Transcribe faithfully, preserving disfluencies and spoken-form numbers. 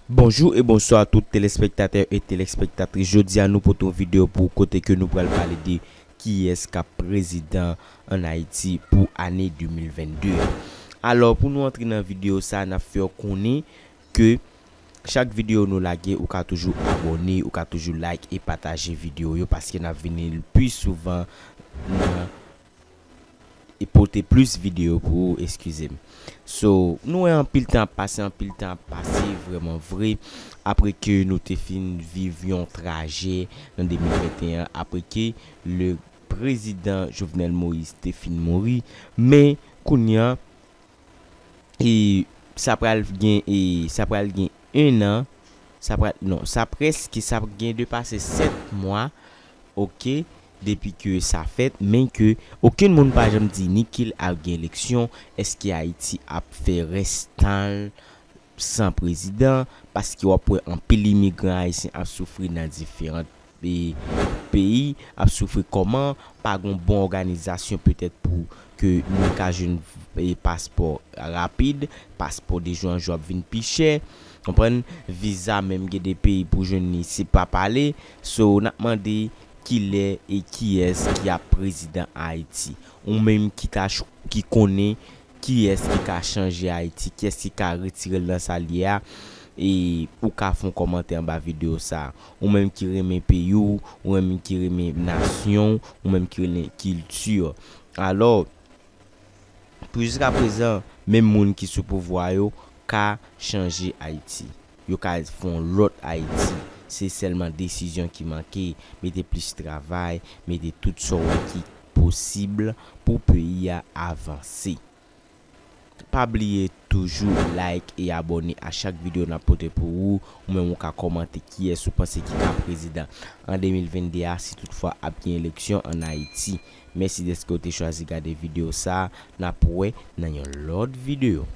Bonjou e bonswa tout telespektatè e telespektatris. Jodi a nou pote yon videyo pou kote ke nou pral pale de kiyès k ap prezidan an Ayiti pou ane de mil vennde a. Alò, pou nou antre nan videyo sa, n ap fè w konnen ke chak videyo nou lage, ou ka toujou abòne, ou ka toujou like e pataje videyo yo, paske n ap vini l pi souvan nan e pote plis videyo pou ou, eskize m. So, nou wè anpil tan ap pase, anpil tan ap pase, vrèman vre, apre ke nou te fin viv yon trajè nan de mil venteyen, apre ke le prezidan Jovenel Moïse te fin mouri, men kounye a, e sa pral gen, e sa pral gen en an, sa pral, non, sa prèske, sa gen de pase sèt mwa, oke, depi ke sa fèt, men ke okenn moun pa janm di ni ke l ap gen eleksyon, èske Ayiti ap fè rès tan l san prezidan, paske w ap wè anpil imigran ayisyen ap soufri nan diferan e, peyi, ap soufri kòman, pa gon bon òganizasyon petèt pou ke nou ka jwenn, e, paspò rapid, paspò de jou an jou ap vin pi chè, konprann, viza menm gen de peyi pou jwenn li se pa pale, so n ap mande kilè e kiyès ki ap prezidan Ayiti, ou menm ki ka ch-, ki konnen kiyès ki ka chanje Ayiti, kiyès ki ka retire l nan sa l ye a, e ou ka fè yon kòmantè anba videyo sa a. Ou menm ki renmen peyi w, ou menm ki renmen nasyon w, ou menm ki renmen kilti w. Alò, pou jiskaprezan, menm moun ki sou pouvwa yo ka chanje Ayiti. Yo ka fè yon lòt Ayiti. Se sèlman desizyon ki manke, mete plis travay, mete tout sa w wè ki posib pou peyi a avanse. Pa bliye toujou like e abòne a chak videyo n ap pote pou ou. Ou menm ou ka kòmante kiyès ou panse ki ka prezidan an de mil vennde a, si toutfwa ap gen eleksyon ann Ayiti. Mèsi dèske w te chwazi gade videyo sa a. N ap wè nan yon lòt videyo.